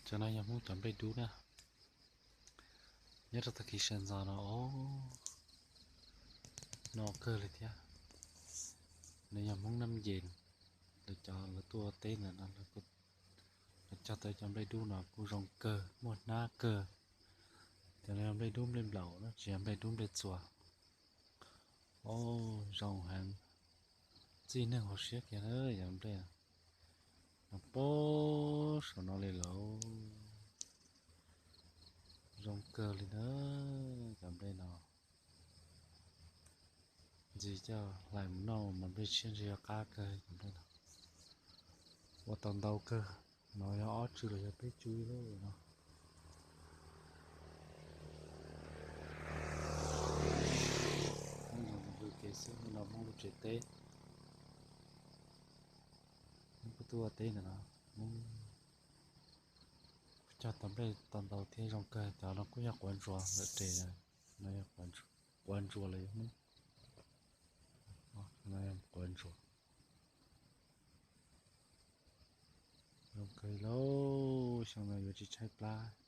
Cov no yog Hmoob cov nplej dub na. Nyob rau tag kis sawv ntxov no, o, no kawg li thiab. No yog Hmoob Nam Yes, lawv cov lawv tuaj ua teb ntawm no, lawv cog tau cov nplej dub no kuj zoo kawg, muaj hnab kawg. Cov no yog nplej dub nplej nplaum na, tsis yog nplej dub nplej txuas. O, zoo heev, txij neeg hauv siab kiag na. Yog nplej no pab saum no li lauj, zoo kawg li na. Cov nplej no ntxiv coj hlais mus noj mas nplej tshiab ntshe yuav qab kawg cov nplej no. Ua tau ntau kawg, no yog ob tsw los yog peb tsw ib lub no. Hmoob no mus kev xwb, no Hmoob lub tsev teb. Hmoob kuj tuaj ua teb ntawm no, Hmoob kuj cog tau nplej tau ntau thiab zoo kawg. Cov no kuj yog quav ntsuas lawm tes, no yog quav ntsuas los yog Hmoob, no yog quav ntsuas. Zoo kawg lauj, xyoo no yuav tsis tshaib plab.